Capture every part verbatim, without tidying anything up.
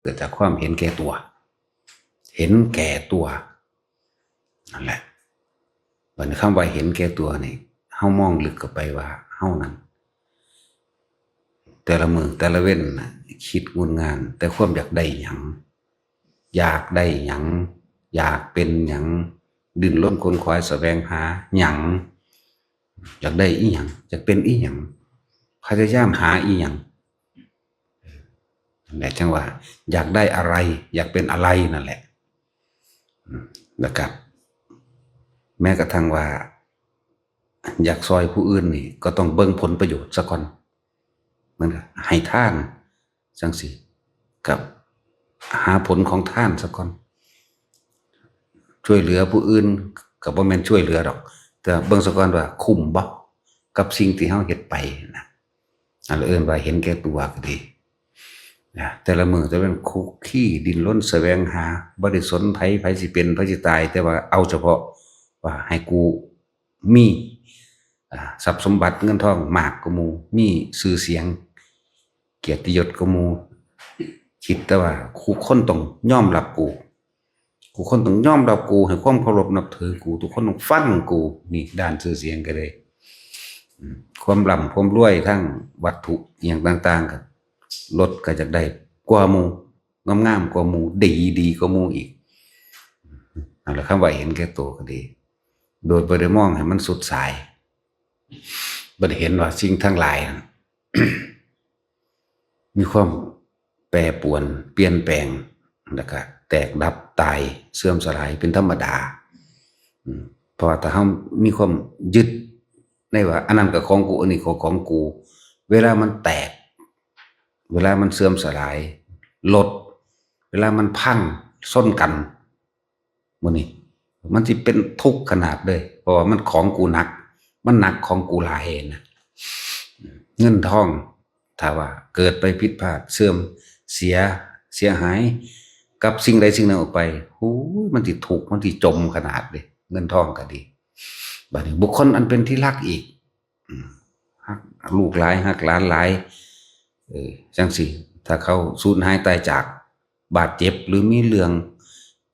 กิดจากความเห็นแก่ตัว เห็นแก่ตัว นั่นแหละ บัดนี้คำว่าเห็นแก่ตัวนี่ เฮามองลึกเข้าไปว่าเฮานั้น แต่ละมื้อแต่ละเว็นน่ะ คิดงุนงาน แต่ความอยากได้หยัง อยากได้หยัง อยากเป็นหยัง ดิ้นรนขนขวายแสวงหาหยัง อยากได้อีหยัง อยากเป็นอีหยัง พยายามหาอีหยัง นั่นแหละจั่งว่า อยากได้อะไร อยากเป็นอะไรนั่นแหละ อืม นะครับ แม้กระทั่งว่า อยากซอยผู้อื่นนี่ ก็ต้องเบิ่งผลประโยชน์ซะก่อน เหมือนกับให้ทานจั่งซี้ กับหาผลของทานซะก่อน ช่วยเหลือผู้อื่นก็บ่แม่นช่วยเหลือดอก แต่เบิ่งซะก่อนว่าคุ้มบ่ กับสิ่งที่เฮาเฮ็ดไปนะ อันเอิ้นว่าเห็นแก่ตัวก็ดีนะ แต่ละมื้อแต่ละเว็นคุกคี้ดิ้นรนแสวงหา บ่ได้สนไผ ไผสิเป็น ไผสิตาย แต่ว่าเอาเฉพาะว่าให้กูมี อ่า ทรัพย์สมบัติเงินทองมากกว่าหมู่ มีชื่อเสียง เกียรติยศกว่าหมู่ คิดแต่ว่าทุกคนต้องยอมรับกู ทุกคนต้องยอมรับกู ให้ความเคารพนับถือกู ทุกคนต้องฟังกู นี่ด้านชื่อเสียงก็เลย อืม ความร่ำความรวยทั้งวัตถุอหย่างต่างๆ ก็ รถก็อยากได้กว่าหมู่ งามๆ กว่าหมู่ ดีๆ กว่าหมู่อีก นั่นแหละคำว่าเห็นแก่ตัวก็ดี โดยบ่ได้มองให้มันสุดสาย บ่ได้เห็นว่าสิ่งทั้งหลายนั้น มีความแปรปรวน เปลี่ยนแปลง แล้วก็แตกดับ ตาย เสื่อมสลายเป็นธรรมดา อืม เพราะว่าถ้าเฮามีความยึดในว่า อันนั้นก็ของกู อันนี้ก็ของกู เวลามันแตก เวลามันเสื่อมสลาย รถ เวลามันพัง ชนกัน มื้อนี้ มันสิเป็นทุกข์ขนาดเลย เพราะว่ามันของกูหนัก มันหนักของกูหลายนะ เงินทอง ถ้าว่าเกิดไปผิดพลาด เสื่อม เสีย เสียหาย กับสิ่งใดสิ่งหนึ่งออกไป โอ้ย มันสิทุกข์ มันสิจมขนาดเลย เงินทองก็ดี บัดนี้บุคคลอันเป็นที่รักอีก อืม ฮักลูกหลาย ฮักหลานหลาย เออ จั่งซี้ ถ้าเขาสูญหายตายจาก บาดเจ็บ หรือมีเรื่อง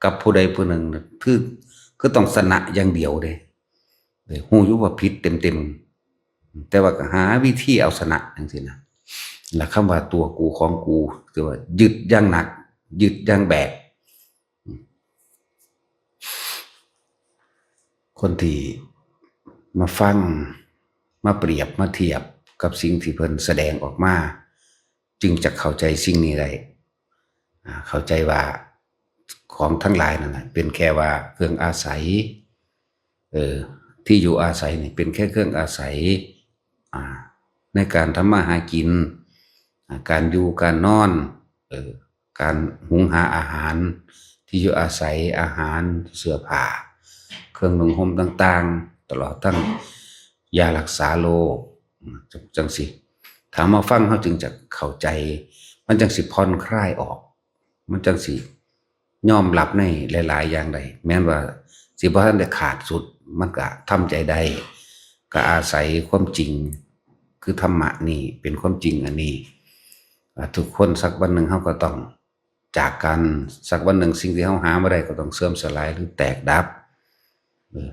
กับผู้ใดผู้หนึ่งน่ะ คือ คือต้องชนะอย่างเดียวเด้ เออ ฮู้อยู่ว่าผิดเต็มๆ แต่ว่าก็หาวิธีเอาชนะจั่งซี้นะ และคำว่าตัวกูของกู คือว่ายึดอย่างหนัก ยึดอย่างแบก คนที่มาฟัง มาเปรียบ มาเทียบกับสิ่งที่เพิ่นแสดงออกมา จึงจะเข้าใจสิ่งนี้ได้ อ่า เข้าใจว่าของทั้งหลายนั่นน่ะ เป็นแค่ว่าเครื่องอาศัย เออ ที่อยู่อาศัยนี่เป็นแค่เครื่องอาศัย อ่า ในการทำมาหากิน อ่า การอยู่การนอน เออ การหุงหาอาหาร ที่อยู่อาศัย อาหาร เสื้อผ้า เครื่องนุ่งห่มต่างๆ ตลอดทั้งยารักษาโรค อืม จั่ง จั่งซี้ ถ้ามาฟังเฮาจึงจะเข้าใจ มันจั่งสิผ่อนคลายออก มันจั่งสิยอมรับในหลายๆ อย่างได้ แม้นว่าสิบ่ทันได้ขาดสุด มันก็ทำใจได้ ก็อาศัยความจริง คือธรรมะนี่เป็นความจริงอันนี้ อ่า ทุกคนสักวันหนึ่งเฮาก็ต้องจากกัน สักวันหนึ่งสิ่งที่เฮาหามาได้ก็ต้องเสื่อมสลายหรือแตกดับ เออ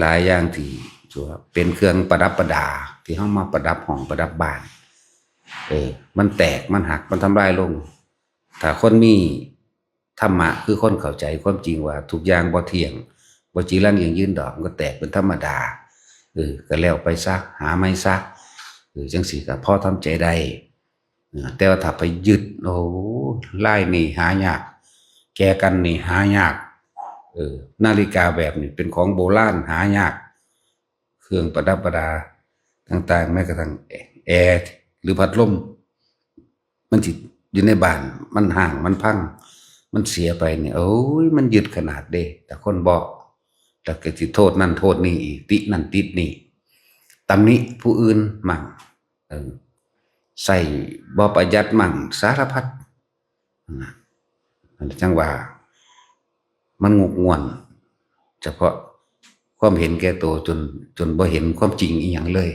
หลายๆ อย่างที่ ที่ว่าเป็นเครื่องประดับประดา ที่เฮามาประดับห้องประดับบ้าน เออ มันแตก มันหัก มันทำลายลง ถ้าคนมีธรรมะ คือคนเข้าใจความจริงว่าทุกอย่างบ่เที่ยง บ่จีรังยั่งยืนดอก มันก็แตกเป็นธรรมดา เออ ก็แล้วไปซะ หาใหม่ซะ เออ จั่งซี้ก็พอทำใจได้ เออ แต่ว่าถ้าไปยึด โอ้ ลายนี่หายาก แจกันนี่หายาก เออ นาฬิกาแบบนี้เป็นของโบราณหายาก เครื่องประดับประดาต่างๆ แม้กระทั่งแอร์หรือพัดลม มันสิอยู่ในบ้าน มันฮ้าง มันพัง มันเสียไปนี่ โอ้ย มันยึดขนาดเด้ แต่คนบ่ แล้วก็สิโทษนั่นโทษนี่อีก ตินั่นตินี่ ตำหนิผู้อื่นมั่ง เออ ใส่บ่ประหยัดมั่ง สารพัด นะ อันนี้จั่งว่า มันงุกง่วน เฉพาะความเห็นแก่ตัว จน จนบ่เห็นความจริงอีหยังเลย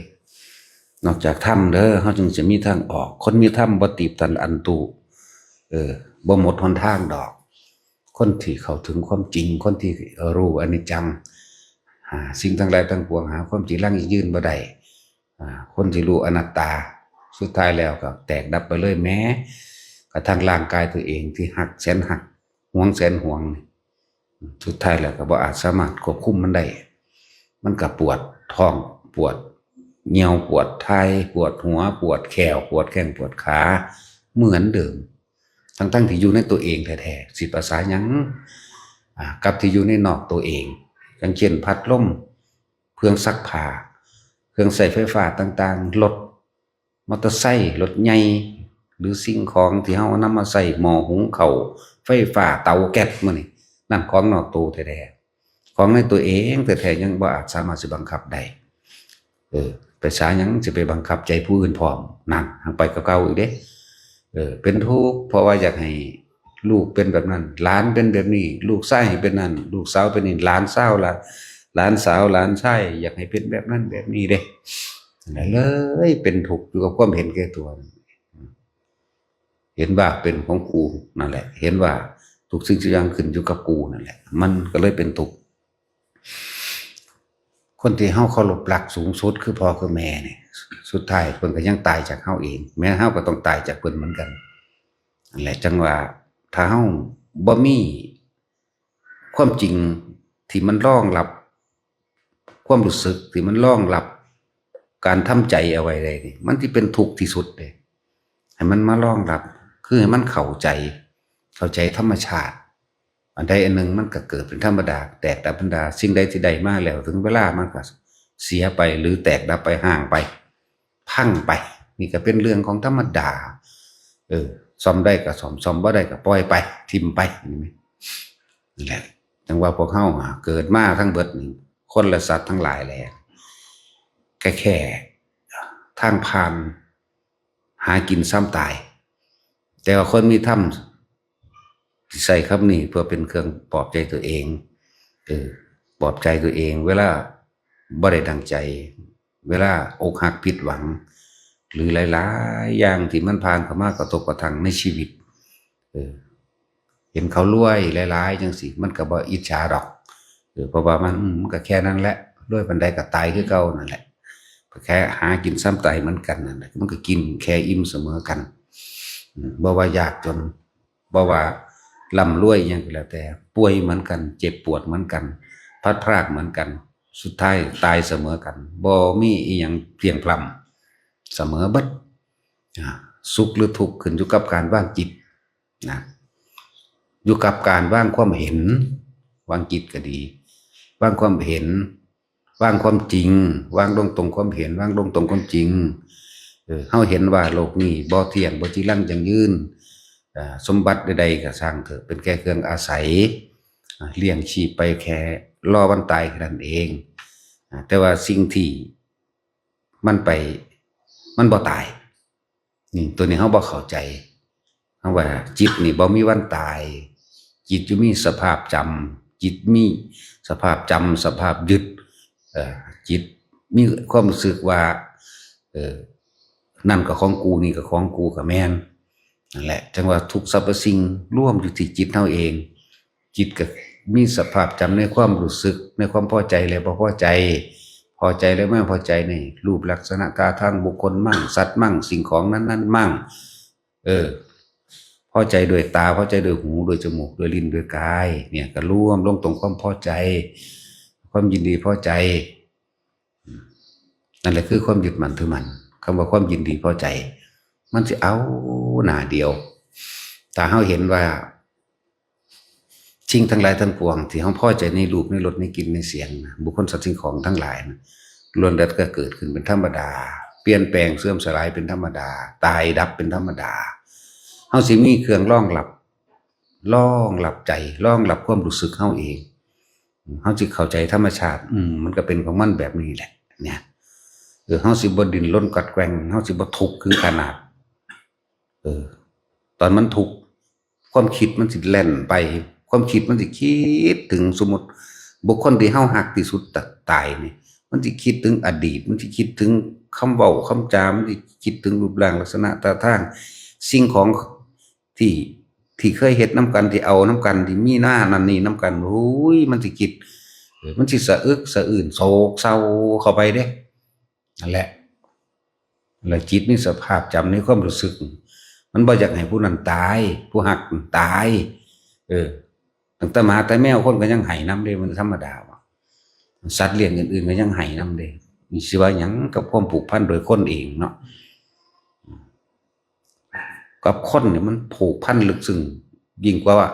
นอกจากธรรมเด้อ เฮาจึงจะมีทางออก คนมีธรรมบ่ตีบตันอันตุ เออ บ่หมดหนทางดอก คนที่เข้าถึงความจริง คนที่รู้อนิจจัง อ่า สิ่งทั้งหลายทั้งปวง หาความจีรังยั่งยืนบ่ได้ อ่า คนที่รู้อนัตตา สุดท้ายแล้วก็แตกดับไปเลย แม้กระทั่งร่างกายตัวเองที่ฮักแสนฮัก หวงแสนหวงนี่ สุดท้ายแล้วก็บ่อาจสามารถควบคุมมันได้ มันก็ปวดท้อง ปวดเยี่ยว ปวดถ่าย ปวดหัว ปวดแข้ว ปวดแข้ง ปวดขา เหมือนเดิม ทั้งๆที่อยู่ในตัวเองแท้ๆ สิภาษาหยัง อ่า กับที่อยู่ในนอกตัวเอง อย่างเช่น พัดลม เครื่องซักผ้า เครื่องใช้ไฟฟ้าต่างๆ รถ มอเตอร์ไซค์ รถใหญ่ หรือสิ่งของที่เฮานำมาใช้ หม้อหุงข้าว ไฟฟ้า เตาแก๊ส มื้อนี้ นั่นของนอกตัวแท้ๆ ของในตัวเองแท้ๆ ยังบ่อาจสามารถสิบังคับได้ เออ ไปสาหยังสิไปบังคับใจผู้อื่นพร้อม นั่น หังไปกับเก่าอีกเด้ เออ เป็นทุกข์ เพราะว่าอยากให้ลูกเป็นแบบนั้น หลานเป็นแบบนี้ ลูกชายให้เป็นนั่น ลูกสาวเป็นนี่ หลานสาว หลาน หลานสาว หลานชาย อยากให้เป็นแบบนั้นแบบนี้เด้ นั่นเลยเป็นทุกข์อยู่กับความเห็นแก่ตัว เห็นว่าเป็นของกูนั่นแหละ เห็นว่าทุกสิ่งทุกอย่างขึ้นอยู่กับกูนั่นแหละ มันก็เลยเป็นทุกข์ คนที่เฮาเคารพรักสูงสุดคือพ่อคือแม่นี่ สุดท้ายเพิ่นก็ยังตายจากเฮาเอง แม้เฮาก็ต้องตายจากเพิ่นเหมือนกัน นั่นแหละ จังว่าถ้าเฮาบ่มีความจริงที่มันรองรับ ความรู้สึกที่มันรองรับการทำใจเอาไว้ได้นี่ มันสิเป็นทุกข์ที่สุดเลย ให้มันมารองรับ คือให้มันเข้าใจ เข้าใจธรรมชาติ อันใดอันหนึ่งมันก็เกิดเป็นธรรมดา แตกดับเป็นธรรมดา สิ่งใดที่ได้มาแล้ว ถึงเวลามันก็เสียไป หรือแตกดับไป ห่างไป พังไป นี่ก็เป็นเรื่องของธรรมดา เออ ซ่อมได้ก็ซ่อม ซ่อมบ่ได้ก็ปล่อยไป ถิ่มไป นี่แหละ จังว่าพวกเฮาอะ เกิดมาทั้งเบิดนี่ คนและสัตว์ทั้งหลายแหละ ก็แค่ทางผ่าน หากินซ้ำตาย แต่ว่าคนมีธรรม สิใช้คำนี้เพื่อเป็นเครื่องปลอบใจตัวเอง เออ ปลอบใจตัวเอง เวลาบ่ได้ดังใจ เวลาอกหักผิดหวัง หรือหลายๆ อย่างที่มันผ่านเข้ามากระทบกระทั่งในชีวิต เออ เห็นเขารวยหลายๆ จังซี้ มันก็บ่อิจฉาดอก เออ เพราะว่ามัน อืม มันก็แค่นั้นแหละ รวยปานใดก็ตายคือเก่านั่นแหละ ก็แค่หากินซ้ำตายเหมือนกันนั่นแหละ มันก็กินแค่อิ่มเสมอกัน อืม บ่ว่ายากจน บ่ว่าร่ำรวยอิหยังก็แล้วแต่ ป่วยเหมือนกัน เจ็บปวดเหมือนกัน พลัดพรากเหมือนกัน สุดท้ายตายเสมอกัน บ่มีอิหยังเพลียงพล้ำ เสมอเบิด อ่า สุขหรือทุกข์ขึ้นอยู่กับการวางจิตนะ อยู่กับการวางความเห็น วางจิตก็ดี วางความเห็น วางความจริง วางลงตรงความเห็น วางลงตรงความจริง เออ เฮาเห็นว่าโลกนี้บ่เที่ยง บ่จีรังยั่งยืน อ่า สมบัติใดๆ ก็ช่างเถอะ เป็นแค่เครื่องอาศัย อ่า เลี้ยงชีพไปแค่รอวันตายแค่นั้นเอง อ่า แต่ว่าสิ่งที่มันไป มันบ่ตาย นี่ ตัวนี้เฮาบ่เข้าใจ เฮาว่าจิตนี่บ่มีวันตาย จิตอยู่มีสภาพจำ จิตมีสภาพจำ สภาพยึด เอ่อ จิตมีความรู้สึกว่า เอ่อ นั่นก็ของกู นี่ก็ของกู ก็แม่น นั่นแหละ จังว่าทุกสรรพสิ่งรวมอยู่ที่จิตเฮาเอง จิตก็มีสภาพจำในความรู้สึก ในความพอใจและบ่พอใจ พอใจและไม่พอใจในรูปลักษณะท่าทางบุคคลมั่ง สัตว์มั่ง สิ่งของนั้นๆ มั่ง เออ พอใจด้วยตา พอใจด้วยหู ด้วยจมูก ด้วยลิ้น ด้วยกาย เนี่ย ก็รวมลงตรงความพอใจ ความยินดีพอใจ นั่นแหละคือความยึดมั่นถือมั่น คำว่าความยินดีพอใจ มันสิเอาหน้าเดียว ถ้าเฮาเห็นว่า สิ่งทั้งหลายทั้งปวงที่เฮาพอใจในรูป ในรส ในกลิ่น ในเสียงนะ บุคคล สัตว์ สิ่งของทั้งหลายนะ ล้วนแล้วก็เกิดขึ้นเป็นธรรมดา เปลี่ยนแปลง เสื่อมสลายเป็นธรรมดา ตายดับเป็นธรรมดา เฮาสิมีเครื่องรองรับ รองรับใจ รองรับความรู้สึกเฮาเอง เฮาสิเข้าใจธรรมชาติ อืม มันก็เป็นของมันแบบนี้แหละ เนี่ย เออ เฮาสิบ่ดิ้นรนกัดแกว่ง เฮาสิบ่ทุกข์ถึงขนาด เออ ตอนมันทุกข์ ความคิดมันสิแล่นไป ความคิดมันสิคิดถึง สมมุติ บุคคลที่เฮาฮักที่สุดตะ-, ตายนี่ มันสิคิดถึงอดีต มันสิคิดถึงคำเว้าคำจา มันสิคิดถึงรูปร่างลักษณะท่าทาง สิ่งของที่ ที่เคยเฮ็ดนำกัน ที่เอานำกัน ที่มีหน้านั่นนี่นำกัน โอ้ย มันสิคิด เออ มันสิสะอึกสะอื้น โศกเศร้าเข้าไปเด้ นั่นแหละ แล้วจิตนี่สภาพจำในความรู้สึก มันบ่อยากให้ผู้นั้นตาย ผู้ฮักตาย เออ ตั้งแต่หมาแต่แมว คนก็ยังไห้นำเด้ มันธรรมดาว่ะ สัตว์เลี้ยงอื่นๆก็ยังไห้นำเด้ นี่สิว่าหยังกับความผูกพันโดยคนเองเนาะ กับคนเนี่ยมันผูกพันลึกซึ้งยิ่งกว่า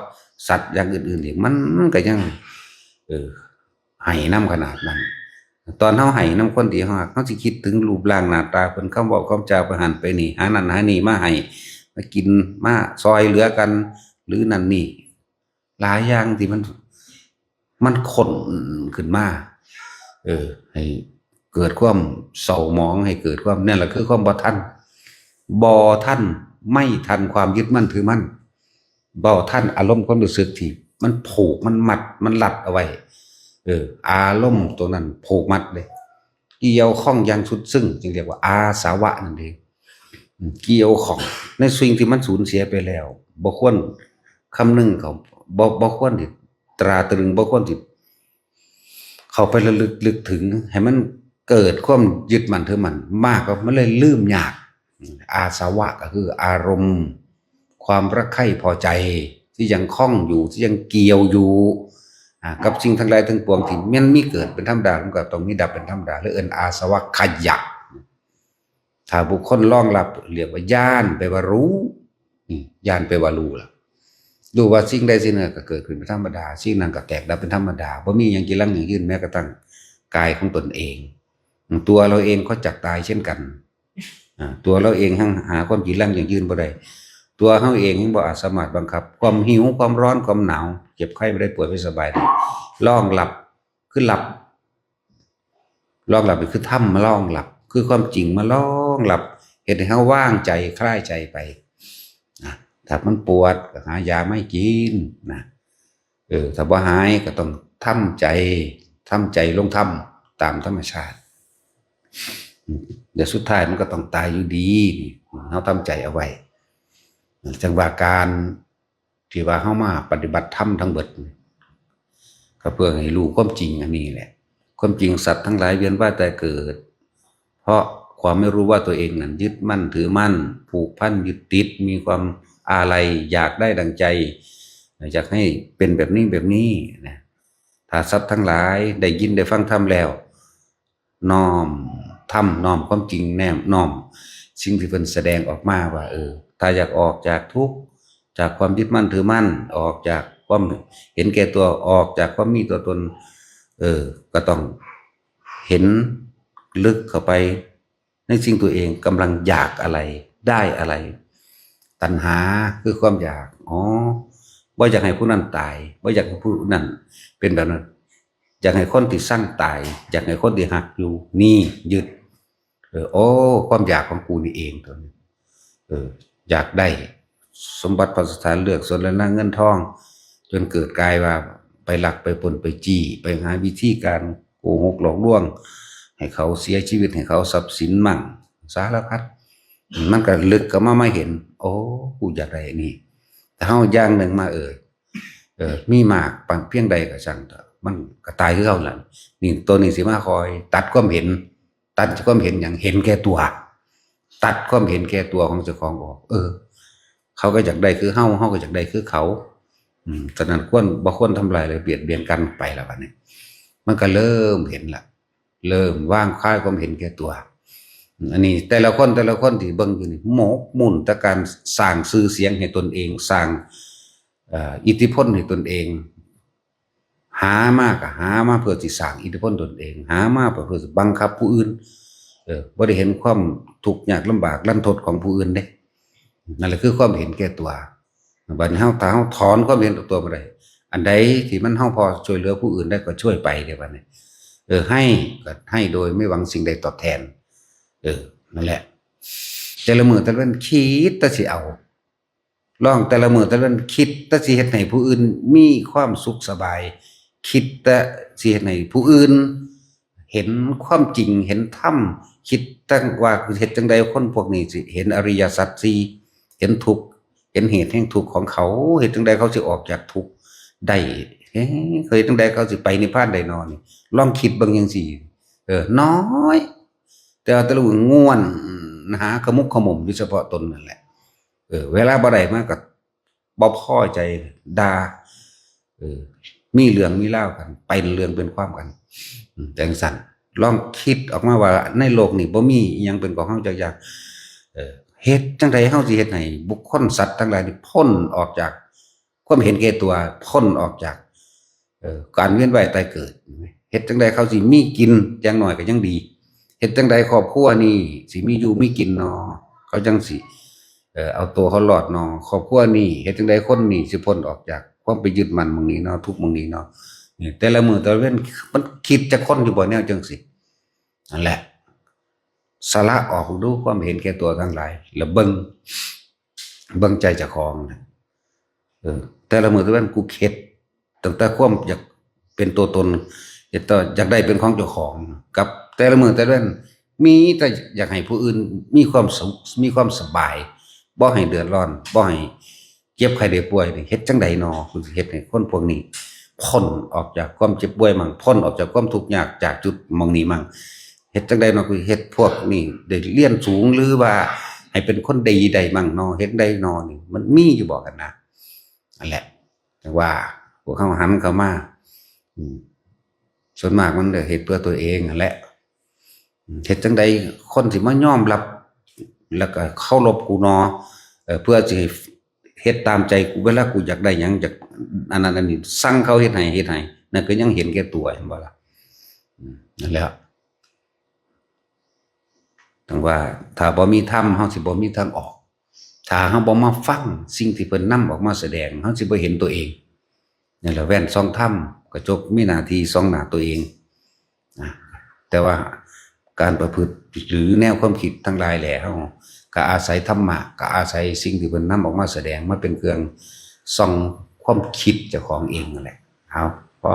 สัตว์อย่างอื่นๆอีก มันก็ยัง เออ ไห้นำขนาดนั้น ตอนเฮาไห้นำคนที่เฮาฮัก เฮาสิคิดถึงรูปร่างหน้าตาเพิ่น คำเว้าคำจา ไปหั้นไปนี่ หานั่นหานี่มาให้ มากิน มาซอยเหลือกัน หรือนั่นนี่ หลายอย่างที่มัน มันค้นขึ้นมา เออ ให้เกิดความเศร้าหมอง ให้เกิดความ นั่นแหละคือความบ่ทัน บ่ทัน ไม่ทันความยึดมั่นถือมั่น บ่ทันอารมณ์ความรู้สึกที่มันผูก มันมัด มันรัดเอาไว้ เออ อารมณ์ตรงนั้นผูกมัดเลย เกี่ยวข้องอย่างสุดซึ้ง จึงเรียกว่าอาสวะนั่นเอง อืม เกี่ยวข้องในสิ่งที่มันสูญเสียไปแล้ว บ่ควรคำนึงเขา บ่ บ่ควรที่ตราตรึง บ่ควรที่เข้าไประลึก ลึกถึง ให้มันเกิดความยึดมั่นถือมั่นมาก ก็มันเลยลืมยาก อืม อาสวะก็คืออารมณ์ ความรักใคร่พอใจ ที่ยังคล้องอยู่ ที่ยังเกี่ยวอยู่ อ่า กับสิ่งทั้งหลายทั้งปวงที่มันมีเกิดเป็นธรรมดา มันก็ต้องมีดับเป็นธรรมดา และเอิ้นอาสวะขยะ ถ้าบุคคลรองรับ เรียกว่าญาณ แปลว่ารู้ อืม ญาณแปลว่ารู้ล่ะ รู้ว่าสิ่งใดสิ่งหนึ่งก็เกิดขึ้นเป็นธรรมดา สิ่งนั้นก็แตกดับเป็นธรรมดา บ่มีหยังจีรังยั่งยืน แม้กระทั่งกายของตนเอง ตัวเราเองก็จักตายเช่นกัน อ่า ตัวเราเองหั้งหาความจีรังยั่งยืนบ่ได้ ตัวเฮาเองยังบ่อาจสามารถบังคับ ความหิว ความร้อน ความหนาว เจ็บไข้ไม่ได้ป่วยไม่สบายได้ รองรับ คือรับ รองรับนี่คือธรรมมารองรับ คือความจริงมารองรับ เฮ็ดให้เฮาวางใจ คลายใจไป นะ ถ้ามันปวดก็หายามาให้กิน นะ เออ ถ้าบ่หายก็ต้องทำใจ ทำใจลงธรรมตามธรรมชาติ เดี๋ยวสุดท้ายมันก็ต้องตายอยู่ดี นี่ เฮาทำใจเอาไว้ จังว่าการที่ว่าเฮามาปฏิบัติธรรมทั้งเบิดนี่ ก็เพื่อให้รู้ความจริงอันนี้แหละ ความจริงสัตว์ทั้งหลายเวียนว่ายตายเกิด เพราะความไม่รู้ว่าตัวเองนั้นยึดมั่นถือมั่น ผูกพันยึดติด มีความอาลัย อยากได้ดังใจ อยากให้เป็นแบบนี้แบบนี้นะ ถ้าสัตว์ทั้งหลายได้ยินได้ฟังธรรมแล้ว น้อมธรรม น้อมความจริง แนม น้อมสิ่งที่เพิ่นแสดงออกมาว่า เออ ถ้าอยากออกจากทุกข์ จากความยึดมั่นถือมั่น ออกจากความเห็นแก่ตัว ออกจากความมีตัวตน เออ ก็ต้องเห็นลึกเข้าไปในสิ่งตัวเองกำลังอยากอะไร ได้อะไร ตัณหาคือความอยาก อ๋อ บ่อยากให้ผู้นั้นตาย บ่อยากให้ผู้นั้นเป็นแบบนั้น อยากให้คนที่ซังตาย อยากให้คนที่ฮักอยู่ นี่ยึด เออ โอ้ ความอยากของกูนี่เองตัวนี้ เออ อยากได้สมบัติพัสถาน เลือกสนและนาเงินทอง จนเกิดกลายว่าไปลักไปปล้นไปจี้ ไปหาวิธีการโกหกหลอกลวง ให้เขาเสียชีวิต ให้เขาทรัพย์สินมั่ง สารพัด มันก็ลึกเข้ามา มาเห็น โอ้ กูอยากได้อันนี้ แต่เฮาอย่างหนึ่งมา เออ เออ มีมากปานเพียงใดก็ช่างเถอะ มันก็ตายคือเก่านั่น นี่ตัวนี้สิมาคอยตัดความเห็น ตัดความเห็นหยัง เห็นแก่ตัว ตัดความเห็นแก่ตัวของเจ้าของออก เออ เขาก็อยากได้คือเฮา เฮาก็อยากได้คือเขา อืม ฉะนั้นควร บ่ควรทำลายและเบียดเบียนกันไปแล้วบัดนี้ มันก็เริ่มเห็นละ เริ่มวางคลายความเห็นแก่ตัว อันนี้แต่ละคน แต่ละคนที่เบิ่งอยู่นี่ หมกมุ่นแต่การสร้างชื่อเสียงให้ตนเอง สร้าง เอ่อ อิทธิพลให้ตนเอง หามาก็หามาเพื่อสิสร้างอิทธิพลตนเอง หามาเพื่อสิบังคับผู้อื่น เออ บ่ได้เห็นความทุกข์ยากลำบากรันทดของผู้อื่นเด้ นั่นแหละคือความเห็นแก่ตัว บัดนี้เฮา ถ้าเฮาถอนความเห็นตัวมาได้ อันใดที่มันเฮาพอช่วยเหลือผู้อื่นได้ก็ช่วยไปเด้บัดนี้ เออ ให้ก็ให้โดยไม่หวังสิ่งใดตอบแทน เออ นั่นแหละ แต่ละมื้อแต่ละวันคิดแต่สิเอา ลองแต่ละมื้อแต่ละวันคิดแต่สิเฮ็ดให้ผู้อื่นมีความสุขสบาย คิดแต่สิเฮ็ดให้ผู้อื่นเห็นความจริง เห็นธรรม คิดแต่ว่าเฮ็ดจั่งใดคนพวกนี้สิเห็นอริยสัจสี่ เห็นทุกข์ เห็ ห็นเหตุแห่งทุกข์ของเขา เฮ็ดจั่งใดเขาสิออกจากทุกข์ได้ เฮ้ย เฮ็ดจั่งใดเขาสิไปนิพพานได้นอนี่ ลองคิดเบิ่งจั่งซี้ เออ น้อย แต่ว่าแต่ละมื้อง่วน หาขมุกขมุมอยู่เฉพาะตนนั่นแหละ เออ เวลาบ่ได้มาก็บ่พอใจ ด่า เออ มีเรื่องมีราวกัน เป็นเรื่องเป็นความกัน อืม จั่งซั้น ลองคิดออกมาว่าในโลกนี้บ่มีอิหยังเป็นของเฮาจักอย่าง เออ เฮ็ดจั่งใดเฮาสิเฮ็ดให้บุคคลสัตว์ทั้งหลายนี่พ้นออกจากความเห็นแก่ตัว พ้นออกจาก เอ่อ การเวียนว่ายตายเกิด เฮ็ดจั่งใดเขาสิมีกิน อย่างน้อยก็ยังดี เฮ็ดจั่งใดครอบครัวนี่สิมีอยู่มีกินนอ เขาจั่งสิ เอ่อ เอาตัวเขารอดนอ ครอบครัวนี่ เฮ็ดจั่งใดคนนี่สิพ้นออกจากความไปยึดมั่นหม่องนี้นอ ทุกข์หม่องนี้นอ นี่ แต่ละมื้อแต่ละเว็น มันคิดจักคนอยู่บ่แนวจั่งซี้ นั่นแหละ สละออกดูความเห็นแก่ตัวทั้งหลาย แล้วเบิ่ง เบิ่งใจเจ้าของนะ เออ แต่ละมื้อแต่ละวันกูเข็ด ตั้งแต่ความอยากเป็นตัวตน อยากได้เป็นของเจ้าของ กับแต่ละมื้อแต่ละวัน มีแต่อยากให้ผู้อื่นมีความสุข มีความสบาย บ่ให้เดือดร้อน บ่ให้เจ็บไข้ได้ป่วยนี่ เฮ็ดจั่งใดนอ กูสิเฮ็ดให้คนพวกนี้ พ้นออกจากความเจ็บป่วยมั่ง พ้นออกจากความทุกข์ยาก จากจุดหม่องนี้มั่ง เฮ็ดจั่งใดนอ กูเฮ็ดพวกนี้ได้เรียนสูง หรือว่าให้เป็นคนดีได้มั่งนอ เฮ็ดได้นอนี่ มันมีอยู่บ่กันนะ นั่นแหละ แต่ว่าพวกเขาหันเข้ามา อืม ส่วนมากมันก็เฮ็ดเพื่อตัวเองนั่นแหละ อืม เฮ็ดจั่งใดคนสิมายอมรับ แล้วก็เคารพกูนอ เอ่อ เพื่อสิเฮ็ดตามใจกู เวลากูอยากได้หยัง อยากอันนั้นอันนี้ สั่งเขาเฮ็ดให้ เฮ็ดให้ นั่นก็ยังเห็นแก่ตัว เห็นบ่ล่ะ อืม นั่นแหละ จั่งว่า ถ้าบ่มีธรรม เฮาสิบ่มีทางออก ถ้าเฮาบ่มาฟังสิ่งที่เพิ่นนำออกมาแสดง เฮาสิบ่เห็นตัวเอง นั่นแหละ แว่นส่องธรรม กระจกมีหน้าที่ส่องหน้าตัวเอง นะ แต่ว่าการประพฤติหรือแนวความคิดทั้งหลายแหละ เฮาก็อาศัยธรรมะ ก็อาศัยสิ่งที่เพิ่นนำออกมาแสดง มาเป็นเครื่องส่องความคิดเจ้าของเองนั่นแหละ เอา พอ